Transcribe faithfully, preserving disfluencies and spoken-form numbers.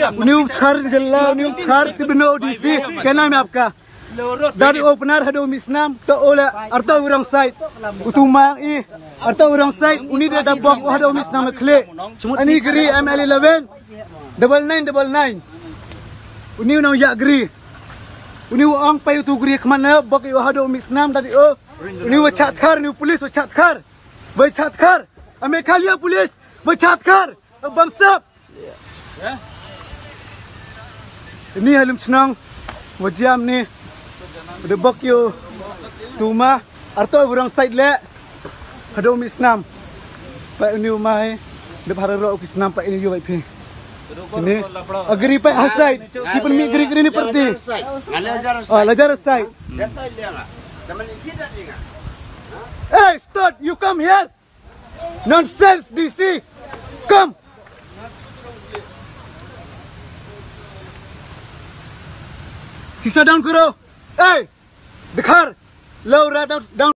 Uni u khar jylla, uni u khar ti bynno D C, ka nam ya ka. Da di o Pnar hadooh Misnam, to o la, arto u wrong side. U tu ma i, arto u wrong side, uni da da bok o hadooh Misnam khle. Ani gri M L eleven, double nine double nine. Uni u nong ya gri. Uni u ong pa u tu gri khmat na, bok i o hadooh Misnam, da di o. Uni u chat khar, uni u police u chat khar. Bai chat khar. Ame khalia police, bai chat khar. Bamsap. Ini halum chnong, wajiam ni, de bok yo, tuma, arto u wrong side le, hadooh Misnam. Pa ini u mai, de bhara ro u Misnam pa ini yo bai phi. Ini, agri pa ha side, ki pynmih gri gri ni parti. Ah, lajar side. Hey, stop, you come here. Nonsense, D C. Come. Sisa down kuro. Hey, dikhar. Laura down, down.